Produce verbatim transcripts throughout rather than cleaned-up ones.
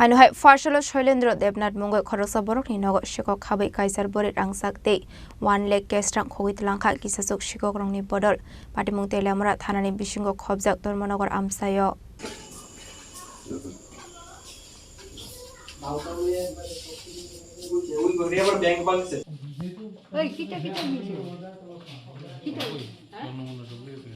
Ano hai Pharsalo Shoilendra Debnath mungwi khoroksa borokni nogo sikok khabai kaisar bori rangchak tei one lakh cash rang khogwi twlangkha kisasuk sikokrokni bodol. Patimung Teliamura thanani bisingo khobjak Dharmanagar amchaio.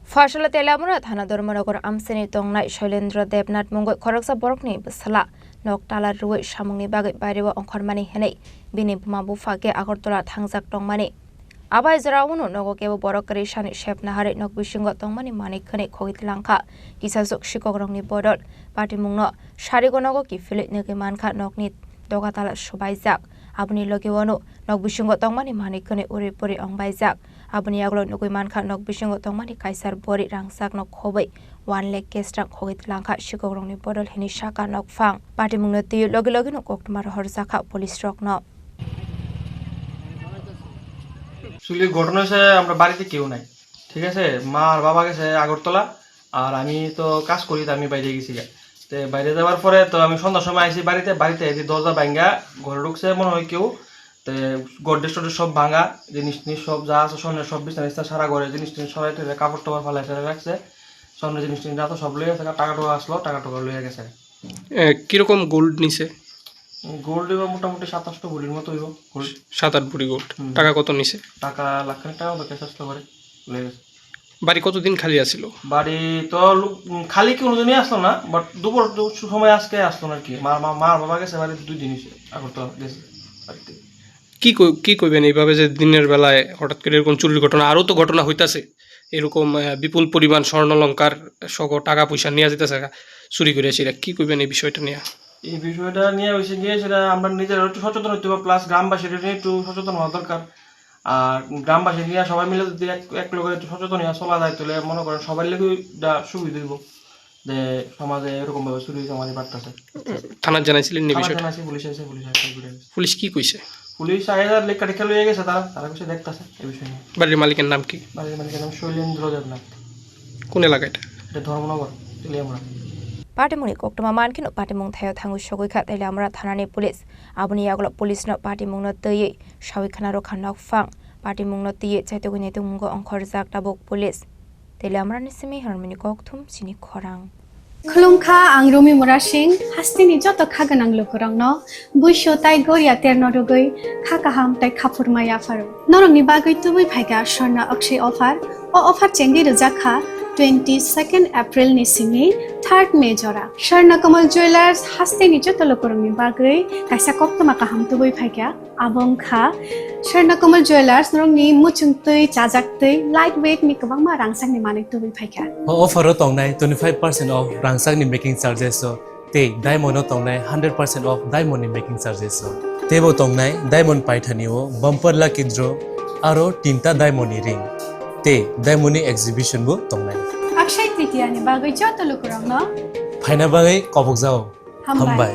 Pharsalo Teliamura thana Dharmanagar amchaini tongnai Shoilendra Debnath mungwi khoroksa borokni bwsala nok tala rwui samungni bagwi baireo ongkhormani hwnwi bini buma bupha khe Agartala thangjak tongmani. Abai jorao no nogo kebo borok kwrwi sani sep naharwi nok bisingo tongmani manwi khwnwi khogwi twlangkha. Kisasuk sikokrokni bodol patimungno sarigo nogo kiphilwi nugwi mankha nokni doga tala subaijak. Aboni logi wano nok bisingo tongmani manwi khwnwi uri puri ongbaijak. Aboni yagulo nugwi mankha nok bisingo tongmani kaisar bori rangchakno khobwi one lakh cash rang khogwi twlangkha sikokrokni bodol hwnwi saka nokphang. Patimungno twiwi logi logino koktwma rohorjakha police rokno. Actually, ঘটনা হয়েছে, আমরা বাড়িতে কেউ নাই, ঠিক আছে? মা আর বাবা গেছে আগরতলা, আর আমি তো কাজ করি, তো আমি বাইরে গেছি গা। তে বাইরে যাওয়ার পরে তো আমি সন্ধ্যার সময় আইছি বাড়িতে, বাড়িতে এসে দরজা ভাঙ্গা, ঘরে ঢুকছে মনে হয় কেউ। তে গডরেজ টডরেজ সব ভাঙা, জিনিস টিনিস সব যা আছে স্বর্ণের সব বিছনা টিছনা সারা ঘরে জিনিস টিনিস সরাই টরাই কাপড় টাপড় ফালাই ফালাই রাখছে। স্বর্ণের জিনিস টিনিস যত সব লইয়া গেছে, টাকা টুকা আসলো, টাকা টুকা লইয়া গেছে। এ, কিরকম গোল্ড নিছে? গোল্ড এবার মোটামুটি সাত আটশো ভরির মতো হইব গোল্ড। সাত আট ভরি গোল্ড। হুম। টাকা কত নিছে? টাকা লাখ খানেক টাকা মতো ক্যাশ আসতে পারে, লয়ে গেছে। বাড়ি কতদিন খালি আছিল? বাড়ি তো লো-, উম, খালি কোনোদিনই আসলো না, বাট দুপুর, দুপুর সময় আজকে আসলো না আর কি। মা, মা, মা আর বাবা গেছে বাড়ি দুই দিন হইছে, আগরতলা গেছে বাড়িতে। কি কই-, কি কইবেন এইভাবে যে দিনের বেলায় হঠাৎ করে এরকম চুরির ঘটনা, আরও তো ঘটনা হইতাছে, এরকম, আহ, বিপুল পরিমাণ স্বর্ণালংকার সহ টাকা পয়সা নিয়ে যেতেছে গা, চুরি করে সেটা কি কইবেন এই বিষয়টা নিয়ে? এই বিষয়টা নিয়ে হয়েছে গিয়ে সেটা আমরা নিজেরা একটু সচেতন হইতে হবে, প্লাস গ্রামবাসীরা নিয়ে একটু সচেতন হওয়া দরকার। আর গ্রামবাসী নিয়ে সবাই মিলে যদি এক, এক লগে একটু সচেতন হয়ে চলা যায়, তাহলে মনে করেন সবার লেগে এটা সুবিধা হইব যে সমাজে এরকম ভাবে চুরি চামারি বাড়তেছে। থানাত জানাইছিলেন নি থানাত বিষয়টা? জানাইছি, পুলিশ আইছে, পুলিশ আইছে, ঘুরে গেছে। পুলিশ কি কইছে? পুলিশ আগে লেখা টেখা লইয়া গেছে তারা, তারা কিছু দেখতেছে এই বিষয় নিয়ে। বাড়ির মালিকের নাম কি? বাড়ির মালিকের নাম শৈলেন্দ্র দেবনাথ। কোন এলাকা এটা? এটা ধর্মনগর, Teliamura. Patimungni koktwma mankheno patimung thaio thangwi sogwi kha Teliamura thanani police. Aboni yagulo police no patimungno twiwi sawi khna rwkha nokphang. Patimungno twiwi chaitugwi naitukmungo ongkhorjak tabuk police. Teliamurani simi Hormini Kokthum chini khorang. Khulumkha, ang Rumi Murasing, hasteni joto kha gwnang lukurokno buisu tai goria terno rwgwi kha kaham tai khaphurma yapharo. Norokni bagwi tubui phaikha Swarna Akshay offer. O offer chengwi rwjak kha twenty second April ni simi third May jora. Swarna Kamal Jewellers hasteni joto lukurokni bagwi kaisa koktwma kaham tubui phaikha. Abo wngkha Swarna Kamal Jewellers, norokni muchung twi, chajak twi, light weight ni kwbangma rangchakni manwi tubui phaikha. O offer o tongnai twenty five percent off rangchakni making charges o tei diamond o tongnai hundred percent off diamond ni making charges o. Teibo tongnai diamond paithani o bumper lucky draw aro tinta diamond ni ring tei diamond ni exhibition bo tongnai. Akshay Tritiya ni bagwi joto lukurokno phaina bagwi kobokjao. Hambai. Hambai.